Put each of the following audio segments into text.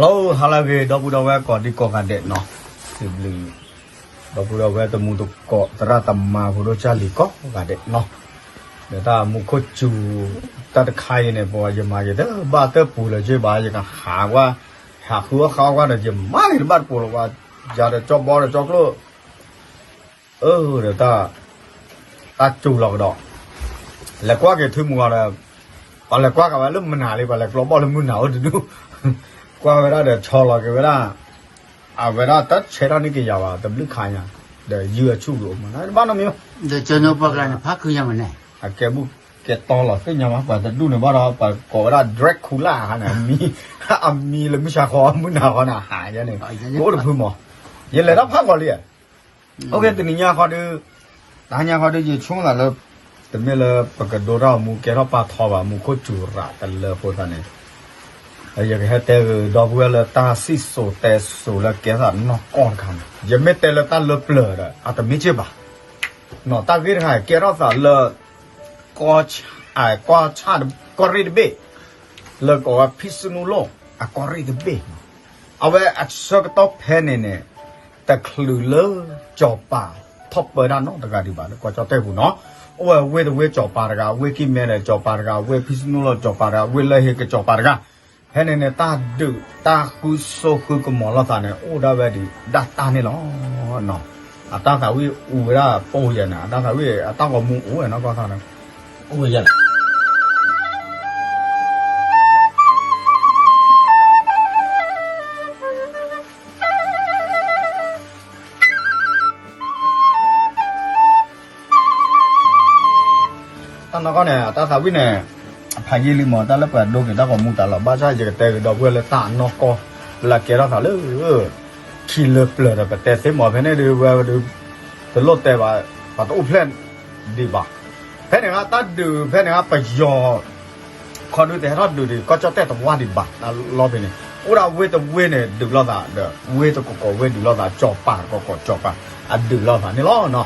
Hello ဟါလၢအဂ့ၤ ဒီပုၢ်ဒီဝဲၢ်ကိးဒံကိးဂၤဒဲးနီၤ, စံးဘျုး ဒီပုၢ်ဒီဝဲၢ်တမူတကိး သရၣ်သမါဖိဒိၣ်ကၢ်လံၤကိးဂၤဒဲးနီၤ, ဒီးတၢ်မူခိၣ်စူၤ တၢ်တခါအံၤန့ၣ် ပှၤယမၤယတဘၣ်တၢ်ပူၤလၢၤက့ဘၣ် ယကဟးကွၢ် ဟးဃုအီၣ်ဃါအီၣ်ကွၢ်ဒီး ယမၤန့ၣ်တဘၣ်တပူၤလၢၤ ပှၤယၤဒီးကၠီဘီဒီးကၠီကျိၣ် အၢ ဒီးတၢ် တၢ်စူၤလီၤကဒီး, လဲၤကွၢ်က့ၤထံမူအီၤဒီး ပှၤလဲၤကွၢ်က့ၤဝဲလၢမုၢ်နၤလံ ပှၤလဲၤကျီဘီၣ်လၢမုၢ်နၤအိၣ်တဒူၣ်, ကွၢ်ဝဲဒၣ်ဒီးဆီလီၤက့ၤဝဲဒၣ်, အဝဲဒၣ်တဆဲးထီၣ်န့ၢ်က့ၤယၤဘၣ် တဘျုးခါညါ, ဒီးယုၢ်အဆူၣ်ကအိၣ်မး တဘၣ်နီတမံၤ, ဒီးကၠီညိပှၤကလါန့ၣ် ဖးခုညါမးန့ၣ်, အကဲဘူးကဲတီလီၤသ့ၣ်ညါမး ပှၤတဒူၣ်န့ၣ်ဘၣ်ဒီး ပှၤကိးဝဲဒၣ် Dracula ခါန့ၣ်, အမံၤလၢမုၢ်ဆါဃီ မုၢ်နၤဃီန့ၣ် ဟးယဲန့ၣ်, ကအိၣ်တဖုမး, ယလဲၤတၢ်ဖးဂီၤလံ အိၣ်က့ တနံၤညါဃီဒီး, တဟါညါဃီဒီး ယဆိကမိၣ်သးလၢ တမ့ၢ်လၢပကဒိတၢ်ဂီၤမူကဲထီၣ်ပာ်ထီဘၣ် မူခိၣ်စူၤရးတလၢဖိသးန့ၣ်, ယကဟဲတဲဂ့ၤဒီပုၢ်ဝဲၢ်လၢတၢ်စံၣ်စိၤတဲစိၤလၢကဲထီၣ်သးနီၢ်ကီၢ်တခါန့ၣ် ယမ့ၢ်တဲလၢတၢ်လၢပျၢၤဒီး အတမ့ၢ်က့ၢ်ဘၣ်, တၢ်ဂ့ၢ်တခါကဲထီၣ်သးလၢ ကီၢ်ဆၣ် ကီၢ်ရ့ၣ်တဘ့ၣ်, လၢကိးဝဲဖံးစနူလိၣ် အကီၢ်ရ့ၣ်တဘ့ၣ် အဝဲအဆၢကတီၢ်ဖဲန့ၣ်န့ၣ် တချုးလၢစီၤပၤထီၣ်ပၢတၢ်နီတဂၤဒံးဘၣ်လၢကီၢ်ကၠီၣ်တဲၣ်ပူၤနီၤ, အိၣ်ဝဲဝ့ၢ်တဝ့ၢ်စီၤပၤတဂၤ, ဝ့ၢ်ကံၢ်မဲဒီးစီၤပၤတဂၤ, ဝ့ၢ်ဖံးစနူလိၣ်စီၤပၤတဂၤ, ဝ့ၢ်လၢဟ့ၣ်ကစီၤပၤတဂၤ, ဖဲန့ၣ်န့ၣ် တၢ်ဒုးတၢ်ဃုစိဃုကမီၤလိာ်သးန့ၣ် အိၣ်ဒၣ်ဝဲဒံးဒၣ်တၢ်န့ၣ်လီၤ. အတၢ်သးဝံၣ်အူဝဲဒၣ်ပိၢ်ယဲန့ၣ် အတၢ်သးဝံၣ်အတၢ်ဂီၤမူအိၣ်ဝဲနီၢ်ကီၢ်သးန့ၣ် အိၣ်ဝဲယဲလီၤ. တၢ်နီၢ်ကီၢ်န့ၣ် အတၢ်သးဝံၣ်န့ၣ် အဖးယံာ်လံမး တၢ်လၢပှၤဒိက့ၤတၢ်ဂီၤမူတၢ်လီၤ. ဘၣ်ဆၣ်ယကတဲကဒီးပုၢ်ဝဲၢ်လၢ တၢ်နီၢ်ကီၢ်လၢအကဲထီၣ်သးလၢ ခံလၢပျၢၤဒီး ပတဲသ့မး ဖဲန့ၣ်ဒုးဝဲဒုး တလိၣ်တဲဘၣ် ပှၤတအိၣ်ဖျဲၣ်ဒံးဘၣ်. ဖဲန့ၣ် တၢ်ဒုးဖဲန့ၣ် ပယီၤ ခီဒုးတဟဲထီၣ်ဒုးဒံး ကီၢ်ကၠီၣ်တဲၣ်တဝၢ်ဒံးဘၣ်. လီၤဖဲန့ၣ် အိၣ်ဒၣ်ဝ့ၢ်တဝ့ၢ်န့ၣ် ဒုးလိာ်သးဒီး ဝ့ၢ်တကီၢ်ကီၢ်ဝ့ၢ်ဒုးလိာ်သး စီၤပၤတကီၢ်ကီၢ်စီၤပၤ အဒုးလိာ်သးန့ၣ်လီၤ.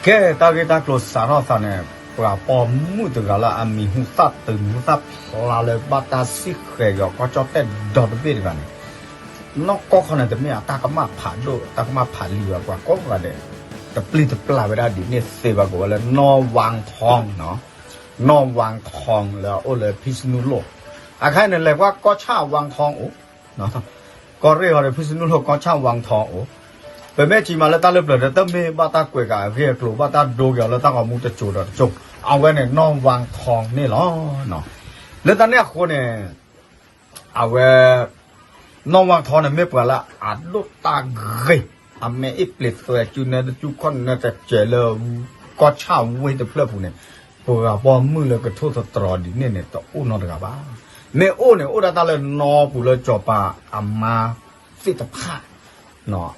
ကဲ တၢ်ဂ့ၢ်တၢ်ကျိၤစးထီၣ်သးန့ၣ် ပှၤပိာ်မုၣ်တဂၤလၢအမံၤဟူသၣ်တုၤမံၤဟူသၣ်ဖျါလၢဘၣ်တၢ်စံၣ်ဃဲၤက့ၤအီၤ ကီၢ်ကၠီၣ်တဲၣ်ဒီတဘ့ၣ်တဂၤန့ၣ် နီၢ်ကီၢ်ခီန့ၣ် တမ့ၢ်အတၢ်ကမၣ်ဖးဒိၣ် တၢ်ကမၣ်ဖးလံၤဘၣ် ပှၤကိးဂၤဒဲး တပျံၤတပျၢ်ဝဲဒၣ်ဒ်န့ၣ်သ့ဘၣ် ကိးဝဲလၢ နီၢ်ဝၣ်ထီ နီၢ်ဝၣ်ထီလၢအအိၣ်လၢဖံးစနူလိၣ် အခါအံၤန့ၣ် လဲၤကွၢ်ကီၢ်ဆၣ်ဝၣ်ထီအိၣ် ကီၢ်ရ့ၣ်ဟီဒီး ဖံးစနူလိၣ် ကီၢ်ဆၣ်ဝၣ်ထီအိၣ်, ပမ့ၢ်စံးမးလၢတၢ်လၢပျၢၤဒီး တမ့ၢ်ဘၣ်တၢ်ကွဲးဃာ်အဂ့ၢ်အကျိၤ ဘၣ်တၢ်ဒိက့ၤအီၤလၢတၢ်ဂီၤမူတစိၤဒီးတစိၤ, အဝဲန့ၣ် နီၢ်ဝၣ်ထီန့ၣ်လီၤ. လၢတၢ်န့ၣ်အဃိန့ၣ် အဝဲ နီၢ်ဝၣ်ထီန့ၣ် မ့ၢ်ပှၤလၢအဒိၣ်တၢ်ဂ့ၤ, အမဲာ်အ့ၣ်ပျ့ၤသွဲး စုနဲတစုခီၣ်နဲတစဲးလၢ ကီၢ်ဆၣ်ဝ့ၢ်တဖျၢၣ်ပူၤန့ၣ် ပှၤပိာ်မုၣ်လၢကထိၣ်သတြီၤဒ်န့ၣ်န့ၣ် တအိၣ်နီတဂၤဘၣ်. မ့ၢ်အိၣ်န့ၣ် အိၣ်ဒၣ်တၢ်လၢနီၢ်ပူၤလၢစီၤပၤအမါသ့ၣ်တဖၣ်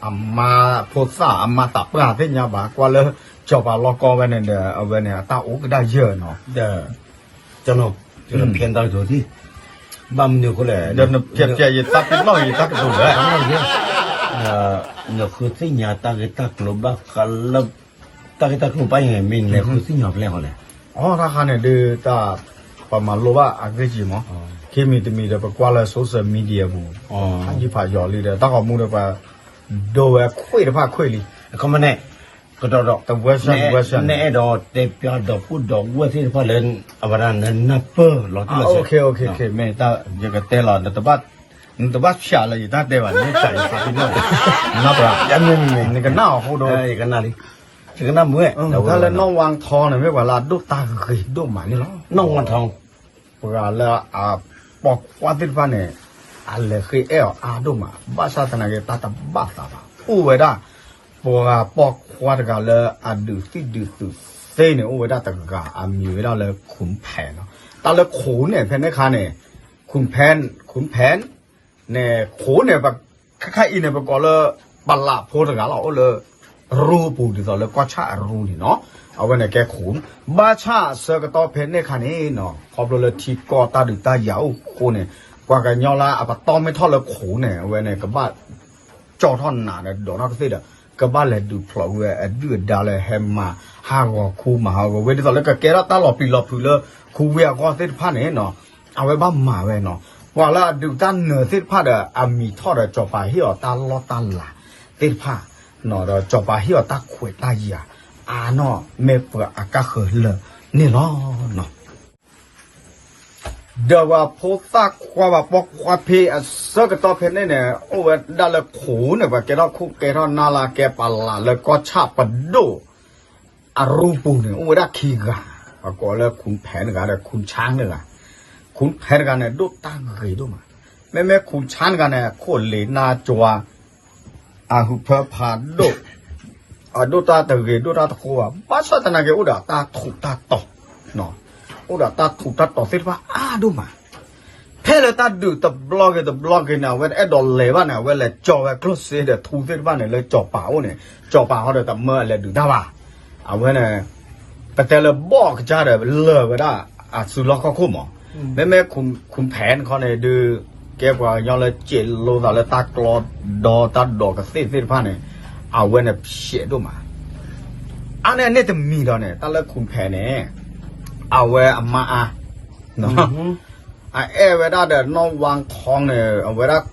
အမါဖိသၣ် အမါသးပှၢ်သ့ၣ်ညါဘၣ် ကွၢ်လၢစီၤပၤလီၢ်ကီဝဲန့ၣ်ဒီး အဝဲန့ၣ် အတၢ်အိၣ်ကဒါယၢၢ်နီၤ ဒီး ကျွန်တော် ကျွန်တော် ဖျဲသား တို့ ဒီ ဘာမနုၤအဃိလဲၣ် ဒီးနပျဲပျဲယတၢ်ပ့ၤနီၣ်ယတၢ်ကတိၤလဲၣ် နဃုသ့ၣ်ညါတၢ်ဂ့ၢ်တၢ်ကျိၤဘၣ်ဃးလၢ တၢ်ဂ့ၢ်တၢ်ကျိၤဘၣ်ယဲ မ့ၢ်နဃုသ့ၣ်ညါဖဲလဲၣ်ဃီလဲၣ် အတၢ်ခါန့ၣ်ဒုးတၢ် ပမၤလိဘၣ်အဂ့ၢ်က့ၤမး ခံမံၤတမံၤဒီး ပကွၢ်လၢ social media ပူၤ ဖးယံာ်ဖးယီၤလံဒီး တၢ်ဂီၤမူဒီး ပှၤဒိဝဲခွံတဖၣ်ခွံလံ အခီမ့ၢ်န့ၣ် ကဒီးဒီး တဝဲစၢ်တဝဲစၢ် နအဲၣ်ဒိးတဲပျီဒီပုၢ်ဒီဝဲၢ်သ့ၣ်တဖၣ်လၢ အဝဲဒၣ်နနၢ်ပၢၢ်လီၤတံၢ်လီၤဆဲး မ့ၢ်တၢ်ယကတဲလီၤ နတဘၣ်ဆှးလၢယတၢ်တဲဘၣ် နမ့ၢ်ဆှးယသးပ့ၤနီၣ် နပှၤ နကနၣ်အီၤဃိဒီး ယကနၣ်လံ ယကနၣ်မုာ် တၢ်လၢနီၢ်ဝၣ်ထီန့ၣ် မ့ၢ်ပှၤလၢအဒိၣ်တၢ်ဂ့ၤဒိၣ်မးန့ၣ်လီၤ နီၢ်ဝၣ်ထီ ပှၤလၢအပိာ်ခွါသ့ၣ်တဖၣ်န့ၣ် အလဲၤဃ့အဲၣ်အီၤအါဒိၣ်မး ဘၣ်ဆၣ်သနာ်က့ တၢ်တဘၣ်သးဘၣ် အိၣ်ဝဲဒၣ် ပှၤပိာ်ခွါတဂၤလၢအဒုးသံၣ်ဒုးသုးသ့န့ၣ် အိၣ်ဝဲဒၣ်တဂၤ အမံၤဝဲဒၣ်လၢ ခိၣ်ဖဲနီၤ တၢ်လၢခိၣ်န့ၣ် ဖဲန့ၣ်ခါန့ၣ် ခိၣ်ဖဲ ခိၣ်ဖဲ န့ၣ် ခိၣ်န့ၣ် ပ ခါခါအံၤန့ၣ် ပကိးလၢ ပလးဖိတဂၤလီၤ အိၣ်လၢ ရူပူၤ ဒ်သိးလၢကီၢ်ဆၣ်အရူန့ၣ်နီၤ အဝဲန့ၣ်ကဲခိၣ် ဘၣ်ဆၣ်အဆၢကတီၢ်ဖဲန့ၣ်ခါန့ၣ်နီၤ ခီဖျိလၢထံကီၢ်တၢ်ဒုးတၢ်ယၤအိၣ်ဃိန့ၣ် ပှၤကညီလၢအပတီၢ်မ့ၢ်ထီၣ်လၢခိၣ်န့ၣ် အဝဲန့ၣ် ကဘၣ် ကၠီၣ်ထီၣ်နးဒီးဒိးထီၣ်ကသ့ၣ်ဒီး ကဘၣ်လဲၤဒုးဖျိးဝဲအဒုၣ်အဒါလၢဟဲမၤဟးဂီၤခူမၤဟးဂီၤဝ့ၢ် ဒ်သိးလၢကကဲထီၣ်တၢ်လီၤပျံၤလီၤဖုးလၢ ခူဝ့ၢ်အဂီၢ်သ့ၣ်တဖၣ်န့ၣ်နီၤ အဝဲဘၣ်မၤဝဲနီၤ. ပှၤလၢအဒုးတၢ်နၢၤသ့ၣ်တဖၣ်ဒီး အမံၤထီၣ်ဒီး စီၤပၤဟ့ၣ်အီၤတၢ်လီၢ်တၢ်လၤသ့ၣ်တဖၣ်, ဒီးစီၤပၤဟ့ၣ်အီၤတၢ်ခွဲးတၢ်ယာ် အါနီၢ်မ့ၢ်ပှၤအကါဃၢၤလၢာ်န့ၣ်လီၤ. ဒီးပှၤဖိသၣ်ခွါ ပှၤပိာ်ခွါဖဲအဆၢကတီၢ်ဖဲန့ၣ်န့ၣ် အိၣ်ဝဲဒၣ်လၢခိၣ်န့ၣ် ပှၤကဲထီၣ်ခိၣ်ကဲထီၣ်နၢ်လၢကဲပလးလၢကီၢ်ဆၣ်ပဒိၣ် အရူပူၤန့ၣ် အိၣ်ဝဲဒၣ်ခံဂၤ, ပှၤကိးလၢ ခုၣ်ဖဲး တဂၤဒီး ခုၣ်ဆၣ် တဂၤ. ခုၣ်ဖဲး တဂၤန့ၣ် ဒိၣ်တၢ်ဂ့ၤဒိၣ်မး, မ့မ့ၢ် ခုၣ်ဆၣ် တဂၤန့ၣ် ခိၣ်လ့ၤနါကွၤ အဟုးဖၢဖးဒိၣ်, အဒိၣ်တၢ်တဂ့ၤဒိၣ်တၢ်တဃိဘၣ်, ဘၣ်ဆၣ်သနာ်က့ အိၣ်ဒီးတၢ်ထူးတၢ်တီၤ, အိၣ်ဒီးတၢ်ထူးတၢ်တီၤသ့ၣ်တဖၣ်အါဒိၣ်မး. ဖဲလၢတၢ်ဒုးတဘျီဂ့ၤတဘျီဂ့ၤန့ၣ် အဝဲတအဲၣ်ဒိးလဲၤဘၣ်န့ၣ် အဝဲလဲၤကၠီၤဝဲကျိၣ်စ့ဒီးထူသ့ၣ်တဖၣ်န့ၣ် လၢစီၤပၤအိၣ်န့ၣ် စီၤပၤဟီဒီးတမၢအလဲၤဒုးတၢ်ဘၣ်. အဝဲန့ၣ် ပတဲလၢဘီၣ်ကစၢ်ဒီးလၢာ်ဝဲဒၣ်အစုလီၢ်ခီၣ်ခိၣ်မး, မ့မ့ၢ် ခုၣ်ဖဲး တခီန့ၣ်ဒုး ကဲပှၤကညီလၢစဲးလိသးလၢတၢ်ကျီဒီတၢ်ဒိးကသ့ၣ်သ့ၣ်တဖၣ်န့ၣ် အဝဲန့ၣ်ဖျဲးဒိၣ်မး. အါန့ၢ်န့ၣ်တမံၤဒီးန့ၣ် တၢ်လၢ ခုၣ်ဖဲး န့ၣ် အဝဲအမါအါ အအဲၣ်ဝဲဒၣ်ဒီးနီၢ်ဝါခီန့ၣ် အဝဲဒၣ်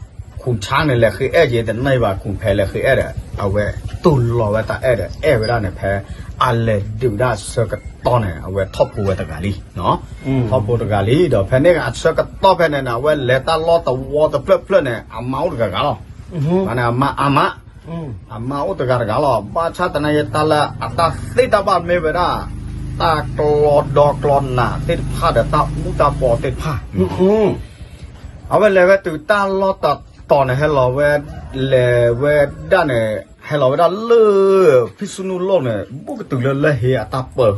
ခုၣ်ဆၣ် န့ၣ် လဲၤဃ့အဲၣ်က့ၤတန့ၢ်ဘၣ်, ခုၣ်ဖဲး လဲၤဃ့အဲၣ်ဒီး အဝဲတူၢ်လိာ်ဝဲတၢ်အဲၣ်ဒီး အဲၣ်ဝဲဒၣ်န့ၣ် ဖဲအလဲၤဒုးဒၣ်ဆၢကတီၢ်န့ၣ် အဝဲထီၣ်ဖိဝဲတဂၤလံ, ထီၣ်ဖိတဂၤလံဒီး ဖဲန့ၣ်အဆၢကတီၢ်ဖဲန့ၣ်န့ၣ် အဝဲလဲၤတၢ်လီၢ်တဝီတဖျၢၣ်ဖျၢၣ်န့ၣ် အမါအိၣ်တဂၤဂၤလီၤ. မ့ၢ်န့ၣ် အမါ အမါ အမါအိၣ်တဂၤတဂၤလီၤ. ဘၣ်ဆၣ်သနာ်က့ တၢ်လၢအတၢ်သ့ၣ်တၢ်ဘၣ်မ့ၢ်ဝဲဒၣ် တၢ်ကျီဒီကျီနးသ့ၣ်တဖၣ်ဒီး တၢ်အူတၢ်ပီသ့ၣ်တဖၣ် အဝဲလဲၤဝဲတုၤတၢ်လီၢ်တတီၤန့ၣ် ဟဲလီၤဝဲ လဲၤဝဲဒၣ်န့ၣ် ဟဲလီၤဝဲဒၣ်လၢ ဖံၣ်စူၣ်နူၣ်လိၣ်န့ၣ် ဘူးကတုၤလၢလၢၢ်ဟ့အတၢ်ပၢ,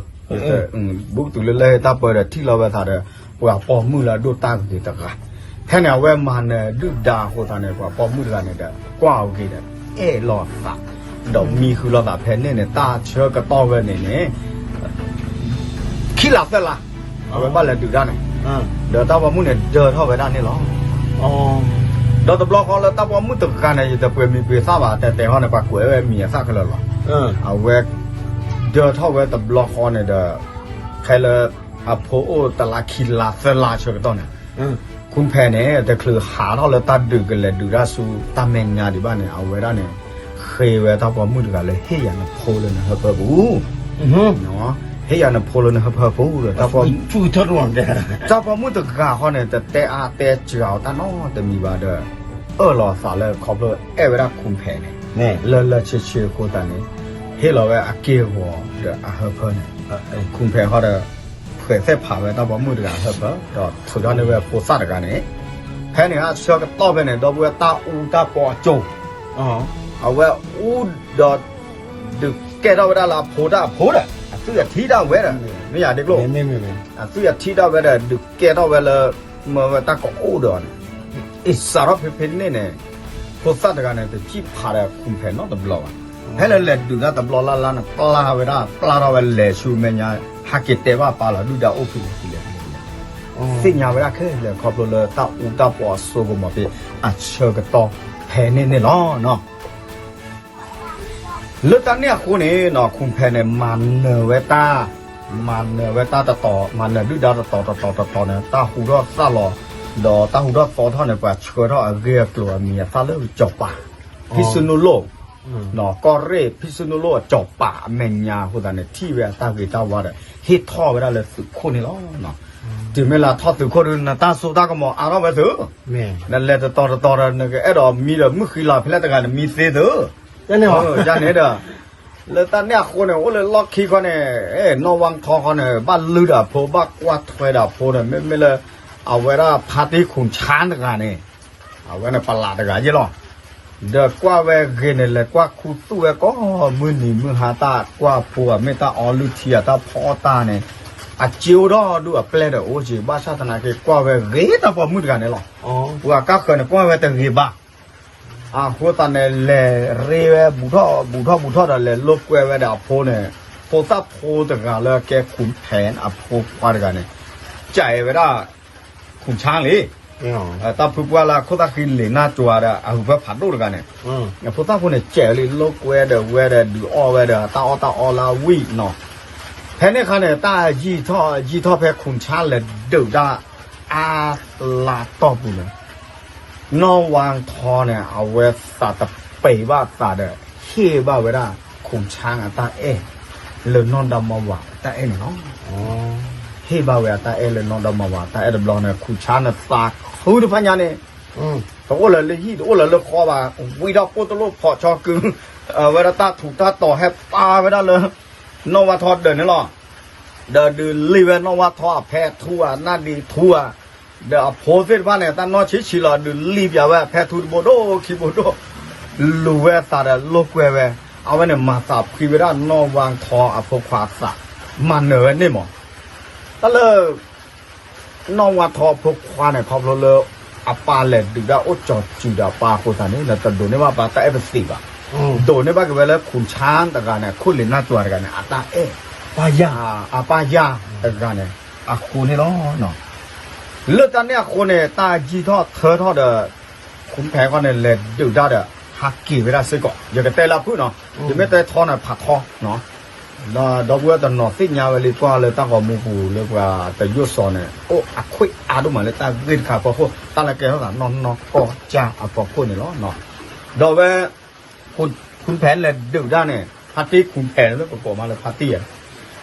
ဘူးကတုၤလၢလၢၢ်ဟ့တၢ်ပၢဒီး ထံၣ်လီၤဝဲသးဒီး ပှၤပိာ်မုၣ်လၢအဒိၣ်တၢ်ဂ့ၤတဂၤ, ဖဲန့ၣ် အဝဲမၤနၢၤဒုၣ်ဒါအဃိသတးန့ၣ် ပှၤပိာ်မုၣ်တဂၤန့ၣ်ဒီး ကွၢ်အီၤဂ့ၤဒီး အဲၣ်လိာ်သး ဒီးမံဃုာ်လိာ်သးဖဲန့ၣ်န့ၣ် တၢ်ဆၢကတီၢ်ဝဲန့ၣ်န့ၣ် ခံလါသၢလါ အဝဲဘၣ်လဲၤဒုးတၢ်န့ၣ်, ဒီးတၢ်ပိာ်မုၣ်န့ၣ် ဒၢထီၣ်ဝဲဒၣ်န့ၣ်လီၤ. ဒီးတဘျီဃီလၢတၢ်ပိာ်မုၣ်တဂၤန့ၣ် ယတပှ့ၤမံၤပှ့ၤသၣ်ဘၣ် တဲတဲဟီန့ၣ် ပှၤကွဲးဝဲမံၤအသၣ်ခဲလၢာ်လီၤ. အဝဲ ဒၢထီၣ်ဝဲတဘျီဃီန့ၣ်ဒီး ဖဲလၢ အဖိအိၣ်တလါခံလါသၢလါဆၢကတီၢ်န့ၣ် ခုၣ်ဖဲးန့ၣ် တချုးဟးထီၣ်လၢတၢ်ဒုးကလဲၤဒုးတၢ်ဆူတၢ်မဲာ်ညါဒံးဘၣ်န့ၣ် အဝဲဒၣ်န့ၣ် ဃ့ဝဲတၢ်ပိာ်မုၣ်တဂၤလၢ ဟ့ၣ်ယၤနဖိလၢနဟၢဖၢပူၤ, ဟ့ၣ်ယၤနဖိလၢနဟၢဖၢပူၤဒီး တၢ်ပိာ်မုၣ်တဂၤဃီန့ၣ် တတဲအါတဲစှၤအီၤတၢ်နီတမံၤဘၣ်ဒီး အၢၣ်လီၤအသးလၢခီဖျိအဲၣ်ဝဲဒၣ်ခုၣ်ဖဲးန့ၣ် လၢလၢဆ့ဆ့အဃိသတးန့ၣ် ဟ့ၣ်လီၤဝဲအက့ၢ်အဂီၤဒီးအဟၢဖၢန့ၣ် ခုၣ်ဖဲးဃီဒီး ဖှဲးသ့ၣ်ဖးဝဲတၢ်ပိာ်မုၣ်တဂၤအဟၢဖၢ ဒီးထုးထီၣ်န့ၢ်ဝဲဖိသၣ်တဂၤန့ၣ် ဖဲန့ၣ်အဆၢကတီၢ်ဖဲန့ၣ် ဒီပုၢ်ဝဲၢ်တၢ်အူတၢ်ပီအစိၤ အဝဲအူဒီး ဒုးကဲထီၣ်ဝဲဒၣ်လၢအဖိတၢ်အဖိဒီး အသွံၣ်အထံတၢ်ဝဲဒီး မ့ၢ်ယၤဒ့ကျိၣ် အသွံၣ်အထံတၢ်ဝဲဒီး ဒုးကဲထီၣ်ဝဲလၢ မၢဝဲတၢ်ကအိၣ်ဒီးန့ၣ် အ့ၣ်စးထီၣ်ဖဲဖဲန့ၣ်န့ၣ် ဖိသၣ်တဂၤန့ၣ် တစံၣ်ဖးဒီးခုၣ်ဖဲးနီတဘျီဘၣ်. ဖဲလၢလဲၤဒုးတၢ်တဘျီလၢ်လၢ်န့ၣ် ပျၢ်ဝဲဒၣ် ပျၢ်ထီၣ်ဝဲလဲၤဆူမဲာ်ညါ ဟဲက့ၤတဲဘၣ်ပၢ်လီၤ ဒုၣ်ဒါအိၣ်ဖဲလဲၣ်ဖဲလဲၣ် သ့ၣ်ညါဝဲဒၣ်ခဲလၢာ် ခီဖျိလၢတၢ်အူတၢ်ပီအစိကမီၤဖဲ အဆၢကတီၢ်ဖဲန့ၣ်န့ၣ်လီၤ. လၢတၢ်န့ၣ်အဃိန့ၣ် ခုၣ်ဖဲးန့ၣ် မၤနၢၤဝဲတၢ်, မၤနၢၤဝဲတၢ်တတီၤ, မၤနၢၤဒုၣ်ဒါတတီၤတတီၤတတီၤန့ၣ် တၢ်ဟူထီၣ်သၣ်လီၤ, ဒီးတၢ်ဟူထီၣ်သီထီၣ်န့ၣ် ပှၤဆှၢထီၣ်အဂ့ၢ်အကျိၤအမံၤအသၣ်လၢစီၤပၤ, ဖံၣ်စူၣ်နူၣ်လိၣ်, ကီၢ်ရ့ၣ် ဖံၣ်စူၣ်နူၣ်လိၣ်အစီၤပၤအမဲာ်ညါအဃိသတးန့ၣ် ထံၣ်ဝဲအတၢ်ဂ့ၤတၢ်ဝါဒီး ဟ့ၣ်ထီၣ်ဝဲဒၣ်လၢသုးခိၣ်န့ၣ်လီၤ. တုၤမ့ၢ်လၢထီၣ်သုးခိၣ်ဒုး နတၢ်စိတၢ်ကမီၤအါထီၣ်ဝဲသုး, နလဲၤတတီၤတတီၤဒီး နကအဲၣ်ဒိးမံဒီးမုၣ်ဃံလၤဖဲလဲၣ်တဂၤန့ၣ် မံသ့သုး, ယန့ၣ်ဒီး လၢတၢ်န့ၣ်အဃိန့ၣ် အိၣ်လၢလီၢ်ခံခီန့ၣ် နီၢ်ဝါထီခီန့ၣ် ဘၣ်လုၢ်ဒီးအဖိ ဘၣ်ကွၢ်ထွဲဒီးအဖိန့ၣ် မ့မ့ၢ်လၢ အဝဲဒၣ်ဖါတံၢ်ခုၣ်ဆါတဂၤန့ၣ် အဝဲန့ၣ်ပလးတဂၤယ့ၢ်လီၤ. ဒီးကွၢ်ဝဲဂ့ၤန့ၣ် လဲၤကွၢ်ခူသူၣ်ဝဲကိးမုၢ်နံၤမုၢ်ဟါ တၢ်ကွၢ်ဖိအမ့ၢ်တၢ်အီလုၢ်ထံအတၢ်ဖီအီၣ်တၢ်န့ၣ် အစ့အိၣ်ဒီးဒူၣ်အပျဲၢ်ဒီးအိၣ်က့ၤ ဘၣ်ဆၣ်သနာ်က့ ကွၢ်ဝဲဂ့ၤတၢ်ပိာ်မုၣ်တဂၤန့ၣ်လီၤ. ပှၤကါဃၢၤန့ၣ် ကွၢ်ဝဲတဂ့ၤဘၣ် အဃိသတးန့ၣ် လဲၤရ့ဝဲဘူးထီၣ်ဘူးထီၣ်ဘူးထီၣ်ဒီး လဲၤလိာ်ကွဲဝဲဒီးအဖိန့ၣ် ဖိသၣ်ဖိတဂၤလၢကဲခုၣ်ဖဲးအဖိခွါတဂၤန့ၣ် ကးအဲၣ်ဝဲဒၣ် ခုၣ်ဆါလံ တၢ်ဖုပှၢ်လၢအခိၣ်သၣ်ဃံလ့ၤနါကွၤဒီး အဟုးဖၢဖးဒိၣ်တဂၤန့ၣ် အဖိသၣ်ဖိန့ၣ် ကးလံ လိာ်ကွဲဒီးဝဲဒီး ဒုးအီၣ်ဝဲဒီး တၢ်အီၣ်တၢ်အီလၢအဝံၣ်နီၤ. ဖဲန့ၣ်အခါန့ၣ် တၢ်ယံာ်ထီၣ်ယံာ်ထီၣ် ဖဲခုၣ်ဆါလဲၤဒုးတၢ် အါလါတီၢ်ပူၤန့ၣ် နီၢ်ဝါထီန့ၣ် အဝဲသးတပံၤဘၣ်သးဒီး ဟ့ၣ်ဘၣ်ဝဲဒၣ် ခုၣ်ဆါန့ၣ်အတၢ်အဲၣ် လၢနီၢ်ဒီမါဝၤအတၢ်အဲၣ်န့ၣ်လီၤ. ဟ့ၣ်ဘၣ်ဝဲအတၢ်အဲၣ်လၢနီၢ်ဒီမါဝၤအတၢ်အဲၣ်တဘျီန့ၣ် ခုၣ်ဆါန့ၣ်သးခုတဖၣ်ညါန့ၣ် တအိၣ်လၢၤလၢဟံၣ် တအိၣ်လၢၤလၢဃီဘၣ် ဝံထီၣ်ပိၢ်တလိၣ်ဖီၣ်ဆီကု ဝဲဒၣ်တၢ်ထူးတၢ်တီၤဟဲပာ်ဝဲဒၣ်လၢ နီၢ်ဝါထီဒၢးန့ၣ်လီၤ. ဒီးဒုးလံာ်ဝဲနီၢ်ဝါထီအဖဲထူအနၢ်ဒံးထူဧါ, ဒီးအဖိသ့ၣ်တဖၣ်န့ၣ် တၢ်နီၢ်ဆံးဆံးလီၤ ဒုးလံာ်ပၠးဝဲအဖဲထူတဘိဒိၣ်ခံဘိဒိၣ်, လူၤဝဲအသးဒီးလိာ်ကွဲဝဲ, အဝဲန့ၣ်မၤသးဖှံဝဲဒၣ်နီၢ်ဝါထီအဖိခွါအသး, မၤနၢၤဝဲန့ၣ်မး တၢ်လၢ နီၢ်ဝါထီအဖိခွါန့ၣ် ခီဖျိလၢ အပၢ်လဲၤဒုးတၢ်အိၣ်ကၠီၤစုၤဒီးအပၢ်အဃိသတးန့ၣ် နတဒိးန့ၢ်ဘၣ်ပှၤတၢ်အဲၣ်ပသံးဘၣ်. ဒိးန့ၢ်ဘၣ်က့ၤဝဲလၢ ခုၣ်ဆါတဂၤန့ၣ် အခိၣ်လ့ၤနၢ်ကၠီၤတဂၤန့ၣ် အတၢ်အဲၣ်, အပၢ်ယၢ်တဂၤန့ၣ် အဃိန့ၣ်လီၤ. လၢတၢ်န့ၣ်အဃိန့ၣ် တၢ်ယံာ်ထီၣ်ထၢထီၣ်ဒီး ခုၣ်ဖဲးခီန့ၣ် လဲၤဒုးတၢ်ဒီး ဟးက့ၤဝဲဒၣ်စ့ၢ်ကီး, ယကတဲလၢဖုၣ်နီၤ, ယမ့ၢ်တဲထီန့ၣ် ဖးထီ ဒီပုၢ်ဝဲၢ်တနီၤသ့ၣ်ညါဝဲလံ ကွၢ်လၢတၢ်ဂီၤမူပူၤလၢပှၤတယိၣ်စီၤန့ၣ် အိၣ်အခွဲးအါဒိၣ်မးလၢတၢ်ဂ့ၢ်တခါအဖီခိၣ်, တၢ်လၢကဲထီၣ်သးနီၢ်နီၢ်ကီၢ်ကၢ်အဖီခိၣ်န့ၣ်လီၤ. ဒီးဝဲ ခုၣ်ဖဲးလဲၤဒုးတၢ်န့ၣ် ဖါတံၢ်ခုၣ်ဖဲးလၢပကိးမးလၢဖါတံၢ်ဧါ,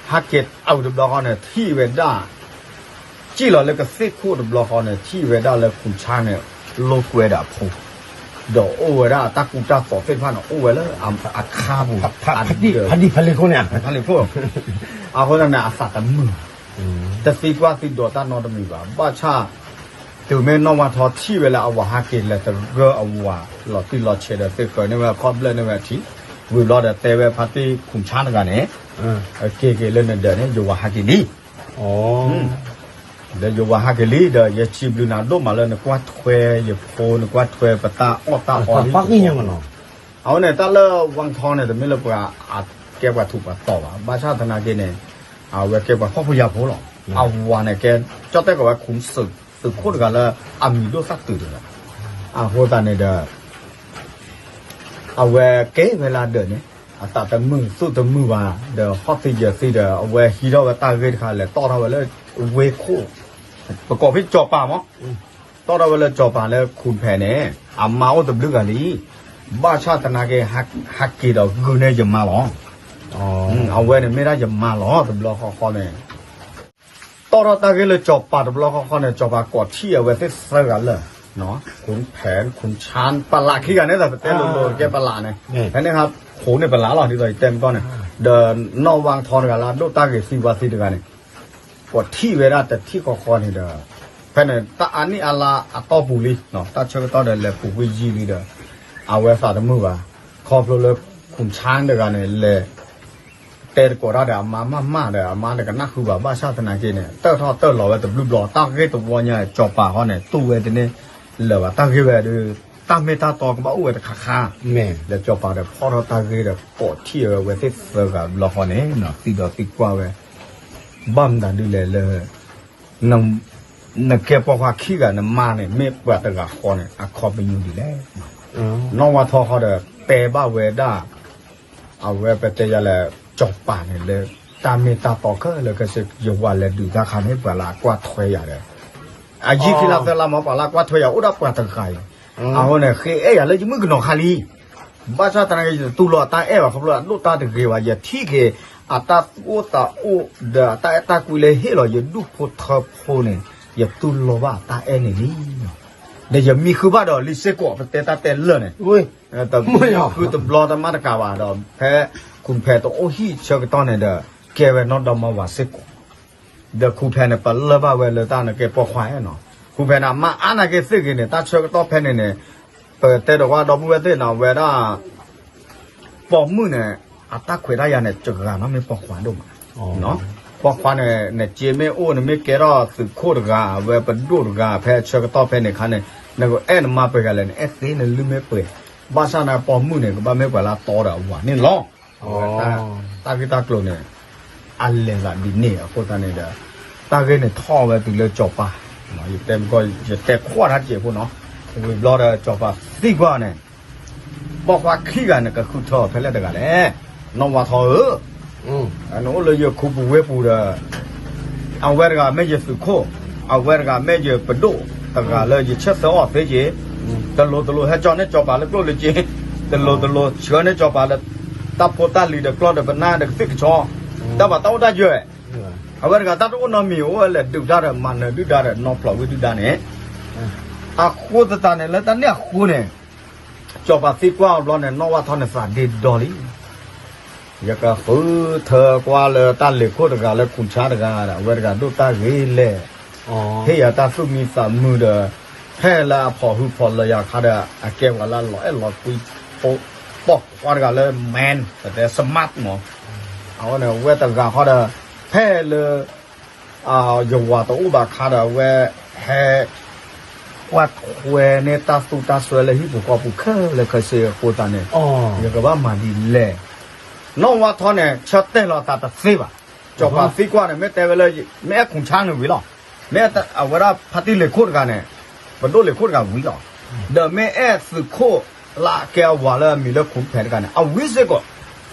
ဟးက့ၤအဝဲတဘျီဃီန့ၣ် ထံၣ်ဝဲဒၣ် စံၣ်လီၤလၢကသ့ၣ်ခိၣ်တဘျီဃီန့ၣ် ထံၣ်ဝဲဒၣ်လၢခုၣ်ဆါန့ၣ် လိာ်ကွဲဒီးအဖိ, ဒီးအိၣ်ဝဲဒၣ်တၢ်ကူတၢ်သိးသ့ၣ်တဖၣ်န့ၣ် အိၣ်ဝဲလၢအခါပူၤ, ဖါတံၢ်ဖါလ့ၤခိၣ်န့ၣ်, ဖါလ့ၤခိၣ်, အဃိသတးန့ၣ် အသးတမုာ်, တသံကွၢ်သံဒိးတၢ်နီတမံၤဘၣ်. ဘၣ်ဆၣ် တုၤမ့ၢ်နီၢ်ဝါထီထံၣ်ဝဲလၢအဝၤဟးက့ၤလဲၤသဂၢၢ်အဝၤ လီၤတံၢ်လီၤဆဲးဒီးသ့ၣ်ဃၢၤန့ၢ်ဝဲအခီၣ်ဘျၢၣ်န့ၢ်ဝဲအထံး, ဝံၤဘျီဒီးတဲဝဲဖါတံၢ်ခုၣ်ဆါတဂၤန့ၣ်, က့ၤက့ၤလၢနဒၢးန့ၣ် ယဝၤဟးက့ၤလံ ဒီးယဝၤဟးက့ၤလံဒီး ယစံးဘျုးနၤဒိၣ်မးလၢနကွၢ်ထွဲယဖိ နကွၢ်ထွဲပတၢ်အီၣ်တၢ်အီလံ. အဝဲန့ၣ် တၢ်လၢဝါထီန့ၣ် တမ့ၢ်လၢပှၤအကဲပှၤထူးပှၤတီၤဘၣ်. ဘၣ်ဆၣ်သနာ်က့န့ၣ် အဝဲကဲပှၤဖှီၣ်ဖိယာ်ဖိလီၤ. အဝၤန့ၣ်ကဲ ကၠီၣ်တဲၣ်ကီးဝဲ ခုၣ်သုးခိၣ်တဂၤလၢအမံၤဒိၣ်သၣ်တုၤတဂၤ, အဃိသတးန့ၣ်ဒီး အဝဲကဲဝဲလၢဒၢးန့ၣ် အသးတမုာ်သူၣ်တမုာ်ဘၣ်, ဒီးဟီၣ်သံယၢၤသံဒီး အဝဲဟံးထီၣ်ဝဲတၢ်ဂ့ၢ်တခါ လဲၤတီၣ်ထီၣ်ဝဲလၢဝ့ၢ်ခိၣ်, ပကိးဖဲကၠီၤပၤမး, တီၣ်ထီၣ်ဝဲလၢကၠီၤပၤလၢခုၣ်ဖဲးန့ၣ် အမါအိၣ်တဘျုးဂၤလံ. ဘၣ်ဆၣ်သနာ်က့ ဟးက့ၤဒီးဂုာ်န့ၢ်ယမါလီၤ. အဝဲန့ၣ်မ့ၢ်ဒၣ်ယမါလီၤ. တဘျီဃီဃီန့ၣ် တီၣ်ထီၣ်တၢ်ဂ့ၢ်လၢကၠီၤပၤတဘျီဃီဃီန့ၣ် ကၠီၤပၤကိးထံၣ်အဝဲသ့ၣ်သၢဂၤလၢာ်, ခုၣ်ဖဲး ခုၣ်ဆါ ပလးခံဂၤန့ၣ် ပတဲလိၤလိၤကဲပလးန့ၣ်, ဖဲန့ၣ်ဟးခိးန့ၢ်ပလးလီၤ ဒ်သိးယတဲမ့ၢ်ကီၢ်န့ၣ်, ဒီးနီၢ်ဝါထီတဂၤလၢအဒိၣ်တၢ်ဂ့ၤသံဝါသံတဂၤန့ၣ် ကိးထံၣ်ဝဲဒၣ်တထံၣ်ဃီဃီန့ၣ်ဒီး ဖဲန့ၣ် တၢ်အါနံၣ်အါလါအတီၢ်ပူၤလံ, တၢ်ဆၢကတီၢ်ဒီးလဲၤပူၤကွံာ်ယံာ်လံဒီး အဝဲသးတမုာ်ဘၣ်. ခီဖျိလၢ ခုၣ်ဆါတဂၤန့ၣ် လဲၤ တဲသကိးတၢ်ဒီးအမါမးမးဒီး အမါတကနၣ်ဃုာ်ဘၣ်. ဘၣ်ဆၣ်သနာ်က့န့ၣ် တၢၢ်ထီၣ်တၢၢ်လီၤဝဲတဘျုးဘျီ တၢ်ဂ့ၢ်တဝီညါ ကၠီၤပၤဃီန့ၣ် တူၢ်ဝဲတန့ၢ်လၢၤဘၣ်. တၢ်ဂ့ၢ်ဝဲဒီး တၢ်မ့ၢ်တၢ်တီကဘၣ်အိၣ်ဝဲတခါခါ, ဒီးကၠီၤပၤဒီးဖီၣ်ထီၣ်တၢ်ဂ့ၢ်ဒီး ကိးထံၣ်ဝဲဝဲသ့ၣ်သၢဂၤဘျီဃီန့ၣ် သံဒီးသံကွၢ်ဝဲ ဘၣ်မနုၤဒ်လဲၣ်လၢ နကဲပိာ်ခွါခံဂၤ နမါန့ၣ် မ့ၢ်ပှၤတဂၤဃီန့ၣ် အခီပညီဒ်လဲၣ်. နီၢ်ဝါထီဃီဒီး တဲဘၣ်ဝဲဒၣ် အဝဲပတဲယၤလဲၣ် ကၠီၤပၤန့ၣ်လၢ တၢ်မ့ၢ်တၢ်တီခဲလၢာ်ခဲဆ့ ယဝၤလဲၤဒုးတၢ်ခါန့ၣ် ပှၤလၢအကွၢ်ထွဲယၤဒီး အယံာ်ခံလါသၢလါမး ပှၤလၢအကွၢ်ထွဲယၤ အိၣ်ဒၣ်ပှၤတဂၤအံၤ, အဃိန့ၣ် ဃ့အဲၣ်ယၤလၢယမုၣ်ကနီၤခါလံ. ဘၣ်ဆၣ်သနာ်က့ ယတတူၢ်လိာ်အတၢ်အဲၣ်ဘၣ် ခီဖျိအဒိၣ်တၢ်တဂ့ၤဘၣ်. ယထံၣ်က့ၤ အတၢ်သူၣ်အိၣ်သးအိၣ်ဒီးအတၢ်အဲၣ်တၢ်ကွံလၢဟ့ၣ်လီၤယဒူၣ်ဖိထၢဖိန့ၣ် ယတူၢ်လိာ်ဘၣ်အတၢ်အဲၣ်န့ၣ်လံ. ဒီးယမံဃုာ်ဘၣ်ဒီးလံစ့ၢ်ကီး ပတဲတၢ်တဲလၢာ်န့ၣ် တမံဃုာ်တဘျီတၢ်မးတကးဘၣ်ဒီး ဖဲခုၣ်ဖဲးတအိၣ်ဟံၣ်ဆၢကတီၢ်န့ၣ်ဒီး ကဲဝဲနီၢ်ဒီမါဝၤစ့ၢ်ကီး ဒီးခုၣ်ဖဲးန့ၣ် ပလၢၢ်ဘၣ်ဝဲလၢတၢ်န့ၣ်ကဲပိာ်ခွါနီၤ. ခုၣ်ဖဲးန့ၣ် အမါအါနာ်က့သ့ၣ်ဂ့ၤန့ၣ် တၢ်ဆၢကတီၢ်ဖဲန့ၣ်န့ၣ် ပတဲဒီးကွၢ်ဒီပုၢ်ဝဲၢ်သ့ၣ်နီၤ ဝဲဒၣ် ပိာ်မုၣ်န့ၣ် အတၢ်ခွဲးတၢ်ယာ်န့ၣ် တဂၤနီၤ မ့ၢ်ပိာ်ခွါဒိၣ်မး. ပိာ်ခွါန့ၣ် နစ့မ့ၢ်အိၣ်န့ၣ် မ့ၢ်ကဲထီၣ်သုးခိၣ်တဂၤ အဝဲပဒိၣ်တဂၤ ဖဲဆၢကတီၢ်ဖဲန့ၣ်ခါန့ၣ် နကအဲၣ်နမါပှဲၤဂၤလဲၣ် နအဲၣ်သ့နလုၢ်မ့ၢ်ပှဲၤ. ဘၣ်ဆၣ်န့ၣ် ပိာ်မုၣ်န့ၣ် ကဘၣ်မ့ၢ်ပှၤလၢအတီဒီးအဝၤန့ၣ်လီၤ. အဝဲ တၢ်ဂ့ၢ်တၢ်ကျိၤန့ၣ် အလဲၤသးဒ်န့ၣ်အဃိသတးန့ၣ်ဒီး တၢ်ဂ့ၢ်န့ၣ်ထီၣ်ဝဲတုၤလၢကၠီၤပၤ, ယတဲမ့ၢ်ကီၢ် ယတဲခွါတၢ်စဲးဖိနီၤ, ဝံၤဘျီဒီးကၠီၤပၤသံကွၢ်န့ၣ် ပိာ်ခွါခံဂၤန့ၣ် ကဃုထၢအီၤဖဲလဲၣ်တဂၤလဲၣ်, နီၢ်ဝါထီဧၢ, နအိၣ်လၢယခူပူၤဝ့ၢ်ပူၤဒီး အဝဲတဂၤမ့ၢ်ယသုးခိၣ် အဝဲတဂၤမ့ၢ်ယပဒိၣ်တဂၤလၢယဆၢသၢအီၤသ့က့ၤ, တလိၤတလိၤဟဲကၠီန့ၢ်ကၠီၤပၤလၢကျိၣ်လၢစ့, တလိၤတလိၤဆှၢန့ၢ်ကၠီၤပၤလၢ တၢ်ဖိတၢ်လံၤဒီးကျီၢ်ဒီးပနၢ်ဒီးကသ့ၣ်ကဆီ, တၢ်ဘၣ်တၢ်အိၣ်တၢ်ယၢၤ, အဝဲတဂၤတၢ်တအိၣ်နီတမံၤ အိၣ်ဝဲလဲၤဒုးတၢ်ဒီးမၤနၢၤဒုၣ်ဒါဒီးနီၢ်ဖျိးဝံၣ်ဒုၣ်ဒါန့ၣ် အဃိသတးန့ၣ် လၢတၢ်န့ၣ်အဃိန့ၣ် ကၠီၤပၤသံကွၢ်အီၤဘျီန့ၣ် နီၢ်ဝါထီန့ၣ်သးဒ့ဒီလံ. ယကဃုထၢကွၢ်လၢတၢ်လဲၤခိၣ်တဂၤလၢခူၣ်ဆါတဂၤဒီး အဝဲတဂၤဒိၣ်တၢ်ဂ့ၤလဲၣ်, ဟ့ၣ်ယၤတၢ်သူၣ်မံသးမုာ်ဒီး ဖဲလၢအဖီၣ်ဟုဖီၣ်လၢယၤခါဒီး အကဲပှၤလၢအလီၤအဲၣ်လီၤကွံ ပိာ်ခွါတဂၤလၢ man ပတဲ smart မး, အဝဲန့ၣ် အဝဲတဂၤဃီဒီး ဖဲလၢ ယဝၤတအိၣ်ဘၣ်ခါဒီး အဝဲဟဲ ကွၢ်ထွဲန့ၢ်တၢ်သူတၢ်စွဲလၢဟံၣ်ပူၤဃီပူၤခဲလၢာ်ခဲဆ့အဃိသတးန့ၣ် ယကဘၣ်မၤဒ်လဲၣ်. နီၢ်ဝါထီန့ၣ် ဆၢတဲာ်လီၤအသးတသ့ဘၣ်. ကၠီၤပၤသံကွၢ်န့ၣ် မ့ၢ်တဲဝဲလၢ မ့ၢ်အဲၣ်ခူၣ်ဆါန့ၣ်ဝံၤလီၤ. မ့ၢ်အဝဲဒၣ်ဖါတံၢ်လဲၤခိၣ်တဂၤန့ၣ် ပဒိၣ်လဲၤခိၣ်တဂၤဝံၤလီၤ. ဒီးမ့ၢ်အဲၣ်သုးခိၣ်လၢအကဲအဝၤလၢအမံၤလၢခူၣ်ဖဲးတဂၤန့ၣ် အဝံၤစ့ၢ်ကီး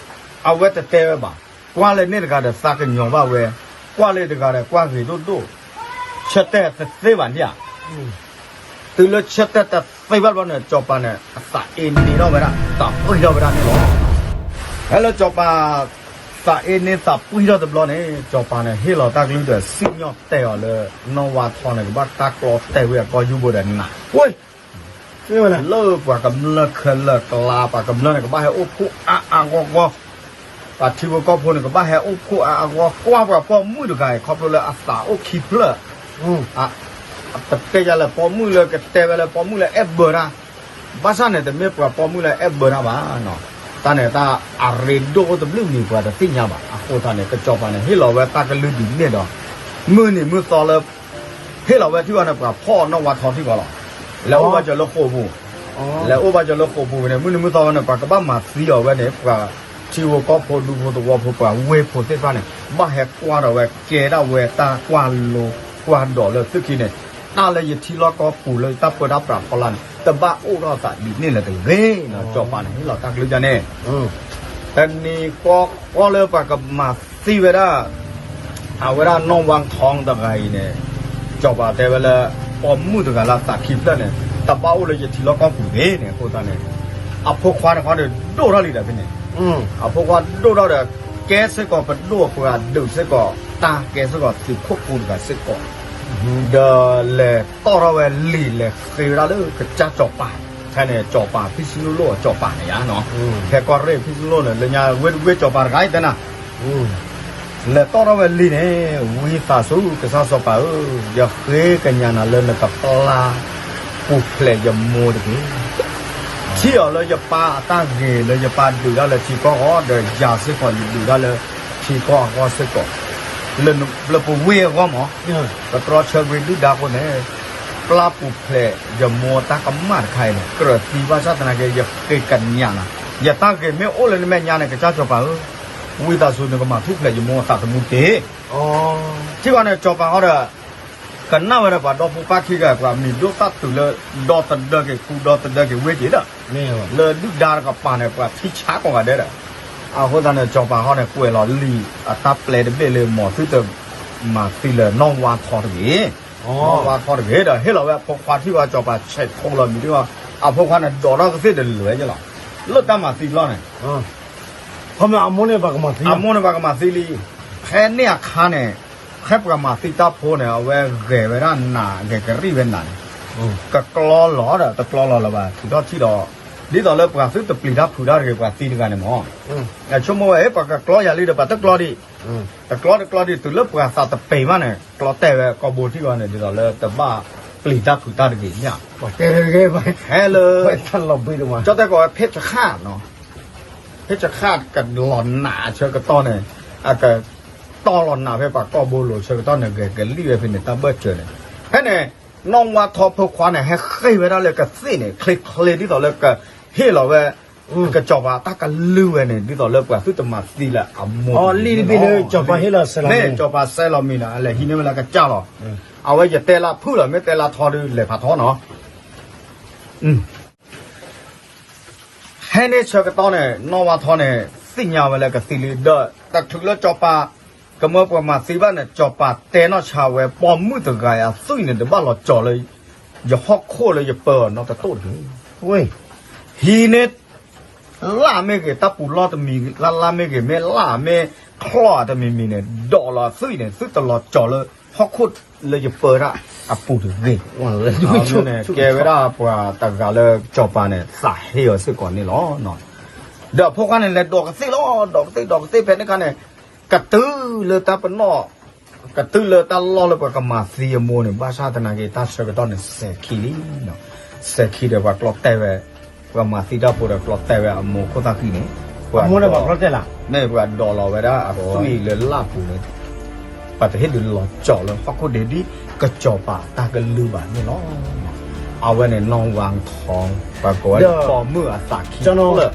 အဝဲတတဲဝဲဘၣ်. ကွၢ်လၢန့ၣ်တဂၤဒီးသးကညီၤဘၣ်ဝဲ, ကွၢ်လၢတဂၤဒီးကွၢ်ဂ့ၤဒိၣ်ဒိၣ်, ဆၢတဲာ်တသ့ဘၣ်န့ၣ်ဧါ. တုၤလၢဆၢတဲာ်တသ့ဘၣ်ဘျီန့ၣ် ကၠီၤပၤန့ၣ် အသးအ့န့ထီၣ်ဝဲဒၣ် သးပှံၢ်ထီၣ်ဝဲဒၣ်န့ၣ်လီၤ. ဖဲလၢကၠီၤပၤ သးအ့န့သးပှံၢ်ထီၣ်တဘျီန့ၣ် ကၠီၤပၤန့ၣ် ဟ့ၣ်လီၤတၢ်ကလုၢ်ဒီးစံၣ်ညီၣ်တဲာ်အီၤလၢ နီၢ်ဝါထီန့ၣ် ကဘၣ်တၢ်ကျီတဲာ်ဝဲအကီၢ်ယူၢ်ဘိဒီးနး လၢပှၤကမျၢၢ်ခဲလၢာ်ကျါ ပှၤကမျၢၢ်န့ၣ် ကဘၣ်ဟဲအိၣ်ဖှိၣ်အါအါဂီၢ်ဂီၢ်, ပှၤထံဖိကီၢ်ဖိန့ၣ် ကဘၣ်ဟဲအိၣ်ဖှိၣ်အါအါဂီၢ်ဂီၢ်, ကွၢ်ပှၤပိာ်မုၣ်တဂၤအံၤ ခီဖျိလၢအသးအိၣ်ခံဖျၢၣ်, ပတဲယၤလၢပိာ်မုၣ်လၢကတဲဝဲလၢပိာ်မုၣ်လၢအဲၣ်ဘၢတၢ်, ဘၣ်ဆၣ်န့ၣ် တမ့ၢ်ပှၤပိာ်မုၣ်လၢအဲၣ်ဘၢတၢ်ဘၣ်. တၢ်န့ၣ်တၢ်အရ့ဒိၣ်အိၣ်တဘျုးမံၤ ပှၤတသ့ၣ်ညါဘၣ်. အဃိသတးန့ၣ် ကစီၤပၤန့ၣ် ဟ့ၣ်လီၤဝဲတၢ်ကလုၢ်ဒ်န့ၣ်ဒီး မုၢ်နံၤမုၢ်သီလၢ ဟ့ၣ်လီၤဝဲထံၣ်အီၤန့ၣ် ပှၤဖီၣ်အီၤနီၢ်ဝါထီထံၣ်အီၤလီၤ. လဲၤအိၣ်ဘၣ်စၢၤလၢဃိာ်ပူၤ, လဲၤအိၣ်ဘၣ်စၢၤလၢဃိာ်ပူၤန့ၣ် မုၢ်နံၤမုၢ်သီဝဲန့ၣ် ပှၤကဘၣ်မၤသံအီၤဝဲန့ၣ် ပှၤထံဖိကီၢ်ဖိဒူဖိသဝီဖိ ပှၤဝ့ၢ်ဖိသ့ၣ်တဖၣ်န့ၣ် ဘၣ်ဟဲကွၢ်ဒီးဝဲ ကဲဒၣ်ဝဲတၢ်ကွၢ်လိကွၢ်ဒိးလၢသုခံန့ၣ် တၢ်လၢယထံလီၢ်ကီၢ်ပူၤလၢယတၢ်ပၢတၢ်ပြးဖီလာ်န့ၣ် တဘၣ်အိၣ်ထီၣ်သးဒ်န့ၣ်လၢၤတဂ့ၤနီၤ. ကစီၤပၤန့ၣ် ဟ့ၣ်လီၤတၢ်ကလုၢ်ဒ်န့ၣ် တနံၤဃီဃီလၢပှၤကမၤသံဝဲဒၣ် အဝဲဒၣ်နီၢ်ဝါထီတဂၤအံၤန့ၣ် ကစီၤပၤတဲဝဲလၢ ပိာ်မုၣ်တဂၤလၢအသးခံဖျၢၣ်န့ၣ် တဘၣ်အိၣ်လၢယထံလီၢ်ကီၢ်ပူၤတဂ့ၤန့ၣ် အဃိသတးန့ၣ် အဖိခွါန့ၣ်ဃီဒီးဒိၣ်ထီၣ်လံဒီးဖဲန့ၣ်, အဖိခွါဒိၣ်ထီၣ်ဒီး ကဲစ့ၢ်ကီးပဒိၣ်အပှၤဒုးစ့ၢ်ကီး တၢ်ကဲစ့ၢ်ကီးသုးခိၣ်ဖိတဂၤစ့ၢ်ကီး ဒီးလဲၤတီၣ်ထီၣ်ဝဲလံာ်လဲၤဃ့ဝဲဒၣ်လၢကစၢ်စီၤပၤ, ဖဲန့ၣ် စီၤပၤဖံၣ်စလူလိၣ်အစီၤပၤန့ၣ်ယါနီၤ, ဖဲကီၢ်ရ့ၣ်ဖံၣ်စလူလိၣ်န့ၣ် လၢညါဝ့ၢ်တဝ့ၢ်စီၤပၤတဂၤအံၤတဲနၤ, လဲၤတီၣ်ထီၣ်ဝဲလံာ်န့ၣ်, ဝံသးစူၤ ကစၢ်စီၤပၤဧၢ, ယဃ့ကညးနၤလၢနကပျၢ်ပူၤဖျဲးယမိၢ်တက့ၢ်. ထံၣ်အီၤလၢယပၢ်အတၢ်ဂ့ၤလၢယပၢ်ဒုးတၢ်လၢထံကီၢ်အဂီၢ် ဒီးယၤစ့ၢ်ကီးယဒုးတၢ်လၢထံကီၢ်အဂီၢ်စ့ၢ်ကီး, လၢပဝ့ၢ်အဂီၢ်မး, ကတြီဆၢကွံာ်ဒုၣ်ဒါအဃိန့ၣ်, ပျၢ်ပူၤဖျဲးယမိၢ်တၢ်ကမၣ်တခါအံၤန့ၣ် ကြၢးသံဘၣ်ဆၣ်သနာ်က့ ယဃ့ကညးနၤ, ယတၢ်ဂ့ၤမ့ၢ်အိၣ်လၢနမဲာ်ညါန့ၣ် ကစၢ်စီၤပၤဧၢ, ဝံသးစူၤနကမၤထူၣ်ဖျဲးယမိၢ်အသးသမူတက့ၢ်. ထံၣ်ဝဲန့ၣ် စီၤပၤဃီဒီး ကနၣ်ဝဲဒီးပှၤဒီဖိပၢ်ခံဂၤ ပှၤမံၤဒိၣ်သၣ်တုၤလၢ ဒီသဒၢက့ၤခူဒီသဒၢက့ၤဝ့ၢ်က့ၤဒီး, လၢဒုၣ်ဒါတကပၤန့ၣ် ပှၤထံဆါကိးဂၤဒဲးဒီး, အဃိသတးန့ၣ် စီၤပၤဃီန့ၣ် ကွဲးလီၤလံာ်အတၢ်ပျဲတဘ့ၣ်လၢ မ်သုတမၤသံလၢၤနီၢ်ဝါထီတဂ့ၤ, နီၢ်ဝါထီတဂ့ၤဒီး ဟ့ၣ်လီၤဝဲအဖိခွါထံၣ်ဝဲ စီၤပၤဆဲးထိလီၤမံၤဒ်ဝဲ, အဖိခွါန့ၣ် ဒိးထီၣ်ကသ့ၣ်တလဲၤက့ၤလီၤ, လၢတၢ်မၤသံတဘျီန့ၣ် အမိၢ်န့ၣ်ပှၤကမၤသံလံ, ဖဲန့ၣ်အခါန့ၣ်, ဖဲပှၤမၤသံတၢ်ဖိန့ၣ် အဝဲဂဲၤဝဲဒၣ်နး ဂဲၤကရံၣ်ဝဲနးန့ၣ်, ကကျီလီၤဒီး တကျီလီၤလၢၤဘၣ် ထုးထီၣ်ထံၣ်ဒီး, ဒ်သိးလၢပှၤသုတပျံၤတၢ်ဖုးတၢ်တဂ့ၤ ပှၤသံတဂၤန့ၣ်မး, ဆိကမိၣ်ဝဲ ပှၤကကျီယၤလံဒီး ပှၤတကျီဒံး, တကျီတကျီဒံး တုၤလၢပှၤသးတပ့ၤမးန့ၣ် ကျီတဲာ်ဝဲကိာ်ဘိထံဂီၤန့ၣ် ဒ်သိးလၢတဘၣ်ပျံၤတၢ်ဖုးတၢ်တဂ့ၤန့ၣ်, ဟဲလၢ ကၠီတဲကိးဝဲ ဖ့ၣ်ဆခၣ်နီၤ, ဖ့ၣ်ဆခၣ်ကလီၤနးဆၢကတီၢ်န့ၣ်, အကတီၢ်လီၤနးဖဲပှၤကိာ်ဘိလိၤဆၢကတီၢ်န့ၣ် ဂဲၤကလံၣ်ဝဲဖဲန့ၣ် တၢ်ဘၢၣ်စၢၤန့ၣ်, ဖဲန့ၣ် နီၢ်ဝါထီဖိခွါန့ၣ် ဟဲဃ့ၢ်ဝဲဒၣ်လၢကသ့ၣ်န့ၣ် ချ့ချ့ဒ်သိးလၢကဟ့ၣ်လီၤဝဲ ကစီၤပၤတၢ်ကလုၢ်ဝဲန့ၣ် ဒ်သိးလၢပှၤသုတမၤသံလၢအမိၢ်, မ့ၢ်စီၤပၤစဲလီၤမံၤန့ၣ် အလဲၤဟံးန့ၢ်ဝဲလၢကစၢ်လီၤ, အဝဲယတဲလၢဖုၣ်လီၤ မ့ၢ်တဲလၢထီဒုး လဲၤဖးထီနီၤ ဖဲန့ၣ်ဆၢကတီၢ်န့ၣ် နီၢ်ဝါထီန့ၣ် သ့ၣ်ညါဝဲလၢကသံလံ ဒီးတချုးလၢစီၤပၤ ကမၢပှၤမၤသံဘၣ်န့ၣ် စီၤပၤတဲနီၢ်ဆါဝဲ ပိာ်မုၣ်တဂၤအသွံၣ်န့ၣ် တဘၣ်လီၤကၠီၤလၢ ယဟီၣ်ခိၣ်လၢယပၢအီၤနီတတိၢ်တဂ့ၤ. ဟံးန့ၢ် လၢ်မ့ၢ်ဂ့ၤ တၢ်ပူၤလီၢ်တမံၤလၢ်လၢ်မ့ၢ်ဂ့ၤ မ့ၢ်လၢ်မ့ၢ်ချီၣ်တမံၤမံၤန့ၣ် ဒိးလီၤအသွံၣ်န့ၣ် သုတလီၤကၠီၤလၢဟီၣ်ခိၣ်လၢယပၢတၢ်အပူၤတဂ့ၤ. န့ၣ် ကဲဝဲဒၣ်ပှၤတဂၤလၢစီၤပၤန့ၣ် သးဟ့အီၤစ့ၢ်ကီးန့ၣ်လီၤ. ဒီးအဖိခွါန့ၣ် လဲၤဒိးကသ့ၣ်လီၤ ဒိးကသ့ၣ် ဒိးကသ့ၣ်ဖဲန့ၣ်အခါန့ၣ် ကတုၤလၢတၢ်ပနီၣ် ကတုၤလၢတၢ်လီၢ်လၢပှၤကမၤသံအမိၢ်န့ၣ် ဘၣ်ဆၣ်သနာ်က့ တၢ်ဆၢကတီၢ်န့ၣ် စဲၤခံလံ. စဲၤခံဒီးပှၤကျီတဲာ်ဝဲ, ပှၤမၤသံတၢ်ဖိဒီးကျီတဲာ်ဝဲအမိၢ်ခိၣ်သၣ်ဃံန့ၣ်, ပှၤဒိးလီၤဝဲဒၣ်အသွံၣ်လၢလၢ်ပူၤန့ၣ် ပှၤတဟ့ၣ်ဒုးလီၤကၠီၤလၢဟီၣ်ခိၣ်ဒ့ဒ် ကစီၤပၤတၢ်ကလုၢ်ဘၣ်န့ၣ်လီၤ. အဝဲန့ၣ် နီၢ်ဝါထီ ပှၤကိးဝဲလၢပိာ်မုၣ်အသးခံဖျၢၣ်,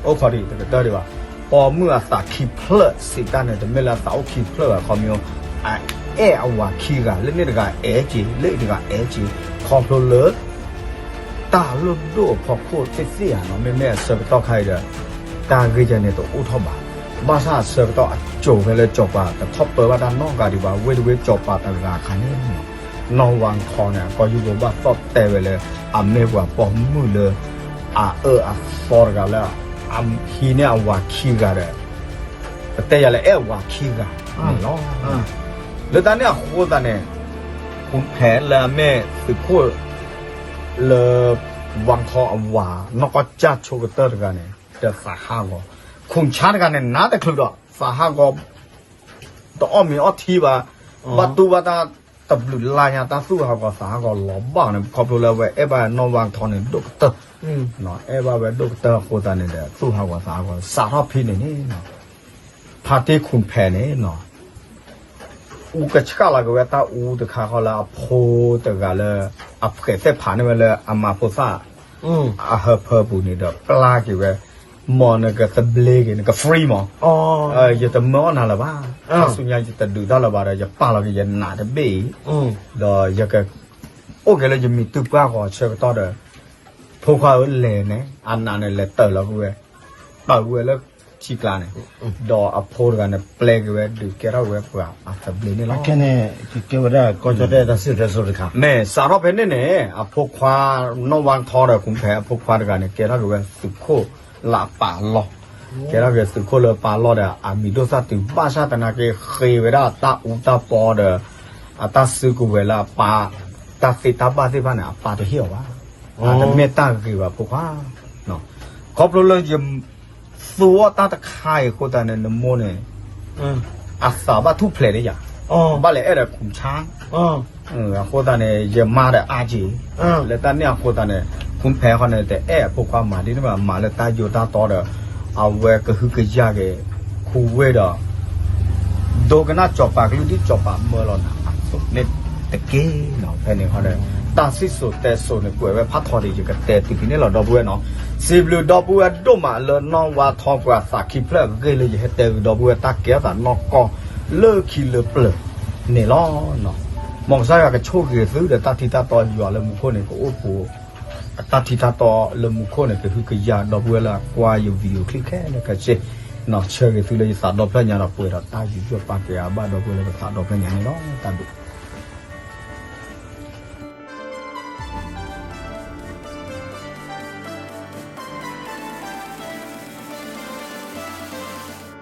အိၣ်ခိးဒံးတကတၢၢ်ဒံးဘၣ်, ပိာ်မုၣ်အသးခံဖျၢၣ်စံးတၢ်န့ၣ် တမ့ၢ်လၢအသးအိၣ်ခံဖျၢၣ်ဘၣ် ခီပညီ အအဲၣ်အဝၤခံဂၤ လၢန့ၣ်တဂၤအဲၣ်က့ၤ လၢအံၤတဂၤအဲၣ်က့ၤ ခီဖျိလၢ တၢ်လိၣ်ဒိၣ်အဖီခိၣ်သ့ၣ်သ့ၣ်ဧါနီၤ မ့မ့ၢ်အဆၢကတီၢ်ခါအံၤဒီး တၢ်ဂ့ၢ်ကဲန့ၣ်တအိၣ်ထီၣ်ဘၣ်. ဘၣ်ဆၣ်အဆၢကတီၢ်အစိၤဖဲလၢစီၤပၤတထီၣ်ပၢဘၣ်တၢ်နီတဂၤဒံးဘၣ် ဝ့ၢ်တဝ့ၢ်စီၤပၤတဂၤခါန့ၣ် နီၢ်ဝါထီန့ၣ် အကီၢ်ယူၢ်ဘိဘၣ်သီၣ်တဲဝဲလၢ အမ့ၢ်ပှၤပိာ်မုၣ်လၢ အအၢအသီတဂၤလၢ အဟံးန့ၢ်အဝၤခံဂၤဒီး ပတဲယၤလၢအဲၣ်အဝၤခံဂၤန့ၣ်လီၤ. လၢတၢ်န့ၣ်အဃိသတးန့ၣ် ဖဲလၢအမ့ၢ်သုးခိၣ် လၢ ဝါထီအဝၤ နီၢ်ကီၢ်ကၢ်ဆိကတၢၢ်တဂၤန့ၣ် ဒီးသးဟးဂီၤ, ခိၣ်ဆါတဂၤန့ၣ် နါတချုးဒီး သးဟးဂီၤ တအီၣ်မ့ၤအီထံဘၣ်, ဘၣ်တူၢ်ဘၣ်တၢ်တဘျုးလါညါ တၢ်သူၣ်ဟးဂီၤသးဟးဂီၤလီၤဘၣ်န့ၣ် ခီဖျိလၢအဝဲအဲၣ်ဘၣ်နီၢ်ဝါထီန့ၣ်ဒိၣ်ကတၢၢ်, အဲၣ်ဘၣ်ဝဲဒိၣ်ကတၢၢ်အဃိသတးန့ၣ်ဒီး သူၣ်ဟးဂီၤသးဟးဂီၤ စးထီၣ်ဖဲန့ၣ်န့ၣ် ဖါတံၢ်ခိၣ်ဖဲန့ၣ် အူကဆှၣ်လီၤက့ၤဝဲတၢ်အူတခါဃီလၢအဖိတဂၤလၢ အဖှဲးသ့ၣ်ဖးန့ၢ်ဝဲလၢအမၤဖိသၣ် အဟၢဖၢပူၤန့ၣ်ဒီး ပျၢ်က့ၤဝဲ, မ်နကသဘျ့က့ၤ နက free မး, ယတမၢအီၣ်နၤလၢၤဘၣ်, ခါဆူညါယတဒုးတၢ်လၢၤဘၣ်ဒီး ယပာ်လီၤက့ၤယနးတဘ့ၣ်အံၤ, ဒီးယက အိၣ်က့ၤလၢယမံၤတုၤပှၢ်ဂီၤဆၢကတီၢ်ဒီး ဖိခွါဧၢလဲၤန့ၣ် အနးန့ၣ်လဲၤတၢၢ်လီၤကွံာ်ဝဲ, တၢၢ်ကွံာ်ဝဲလၢထံကျါန့ၣ်, ဒီးအဖိတဂၤန့ၣ် ပျဲက့ၤဝဲဒုးကဲထီၣ်က့ၤဝဲပှၤအသဘျ့န့ၣ်လီၤ. ကဲန့ၣ် ကကဲဝဲဒၣ်ကီၢ်ကၠီၣ်တဲၣ်တၢ်စံၣ်စိၤတဲစိၤတခါ, မ့ၢ်စးထီၣ်ဖဲန့ၣ်န့ၣ် အဖိခွါ နီၢ်ဝါထီဒီး ခိၣ်ဖဲအဖိခွါတဂၤန့ၣ်ကဲထီၣ်က့ၤဝဲသုးခိၣ်လၢအပာ်လီၢ်, ကဲထီၣ်က့ၤသုးခိၣ်လၢပာ်လီၢ်ဒီး အမံၤဒိၣ်သၣ်တုၤဘၣ်ဆၣ်သနာ်က့ ဃ့ဝဲဒၣ်တၢ်အူတၢ်ပီဒီး အတၢ်စုကဝဲၤလၢအပာ် တၢ်သ့တၢ်ဘၣ်သ့ၣ်တဖၣ်န့ၣ် အပာ်တဟ့ၣ်အီၤဘၣ်, အတမ့ၢ်တၢ်ဂ့ၤဘၣ်ဖိခွါ, ခီဖျိလၢယ သူအီၣ်တၢ်တခါအံၤအဃိသတးန့ၣ် နမိၢ်န့ၣ် အသးဘၣ်ထူၣ်ဖျဲးန့ၣ်ယၤ, ဘၣ်လဲၤအဲၣ်ဒီးခိၣ်ဆါ, အဃိသတးန့ၣ် ယမါဒီးအါက့ၤ, လၢတၢ်န့ၣ်အဃိသတးန့ၣ် ခိၣ်ဖဲဃီန့ၣ် တအဲၣ်အဖိခွါမၤဒ်န့ၣ်ဘၣ် မၤလၢတၢ်ယိာ်တၢ်တီဒီး အဝဲကဟုကယာ်က့ၤ ခိၣ်ဝ့ၢ်ဒီး ဒိကနၣ်စီၤပၤကလုၢ်ဒ်စီၤပၤမၢလီၤနၤအသိးန့ၣ်တက့ၢ်နီၤ. ဖဲန့ၣ်ဃီဒီး တၢ်စံၣ်စိၤတဲစိၤန့ၣ် ကွဲးဝဲဖးထီဒံး ယကတဲတုၤဖဲန့ၣ်လီၤ ဒီပုၢ်ဝဲၢ်နီၤ. စံးဘျုးဒီပုၢ်ဝဲၢ်ဒိၣ်မးလၢနီၢ်ဝါထီပှၤသးခံဖျၢၣ်အဂ့ၢ်လၢယဟဲတဲဂ့ၤဒီပုၢ်ဝဲၢ်တၢ်ကဲထီၣ်သးနီၢ်ကီၢ် လၢခံလၢပျၢၤန့ၣ်လီၤ. မ်ကစၢ်ယွၤကဆိၣ်ဂ့ၤသုဒီးတၢ်ထံတၢ်တီယွၤလၢမူခိၣ်န့ၣ် ကအိၣ်ပူၤ တၢ်ထံတၢ်တီလၢမူခိၣ်န့ၣ် ကဟုကယာ်ဒီပုၢ်ဝဲၢ်လၢအကွၢ်ယ video clip ခဲလၢာ်ခဲဆ့, ဆၢဂ့ၤသုလၢယသးဒီဖျၢၣ်ညါဒီးပှဲၤဒီးတၢ်ယူးယီၣ်ပာ်ကဲအဘၣ်ဒီပုၢ်ဝဲၢ်လၢပသးဒီဖျၢၣ်ညါန့ၣ်လီၤ. တၢ်ဘျုး